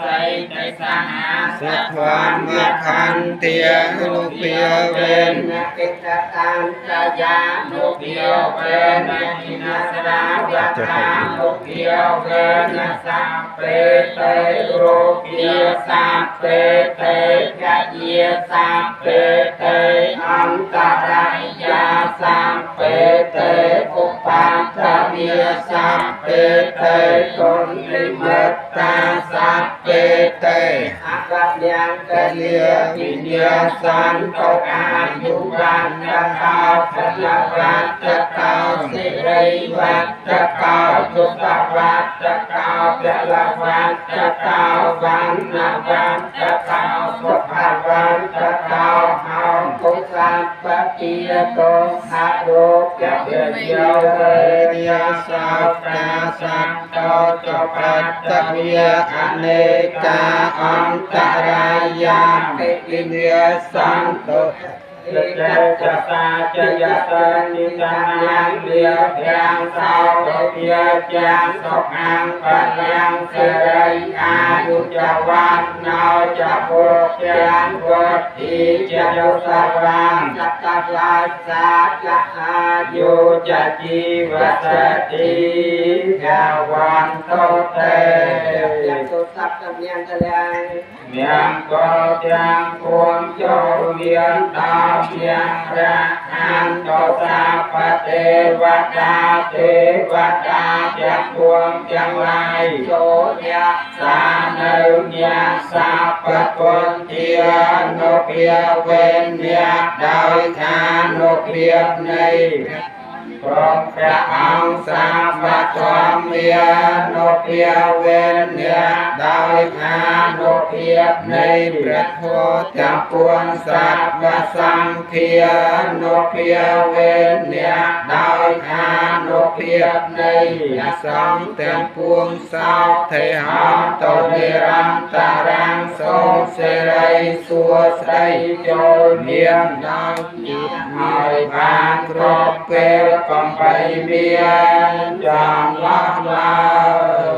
សីតិសហ សធម្មខន្ទានុភាវេន កិច្ចតាន្តយានុភាវេនិនស្រាវតានុភាវេនសាពេតេរោគាសាពេតេកយាសាពេតេអន្តរាយាសាពេតេឧបាតវិសាពេតេតុននិមិត្តាសាពេតេអកយ៉ាងកលា វិញ្ញាសន្តអាយុវណ្ណកោភលវត្តកោសិរីវត្តកោទុសវត្តកោពលវត្តកោវណ្ណវត្តកោសុខវត្តកោហោកុសពតិតោអរោគយយោ វេរិយសោកាសន្តោចបត្តវិអនេកាអន្តរាយាតិវិញ្ញាសន្តោ លិចសាចយសនិតានាងលាភាំងសោទយាចាងសុខាងបលាំងសិរីអាយុចវណ្ណោចពុជាងវទ្ធិចយុសវាងសតលាសាចអាយុចជីវសតិកាវន្តោតេយតុសពតមានតលាំង មង្គលទាំងពួងចូលមានដល់អ្នករហន្តសាបទេវតាទេវតាទាំងពួងទាំងឡាយចូលយសានៅអ្នកសាបពុទ្ធានុភាវេនអ្នក ដោយឋានុភាពនៃ ព្រមព្រះអង្គសាវធម្មានុភាវេនអ្នកដោយអានុភាពនៃ ព្រះធម៌ទាំងពួងសត្វសង្ឃានុភាវេនអ្នកដោយអានុភាពនៃព្រះសង្ឃទាំងពួងសោធិហន្តនិរន្តរាំងសូមសិរីសួស្តី ចូលមាន ដល់ជា ឲ្យបានគ្រប់ពេលកំបីមានចាំឡោះឡើយ។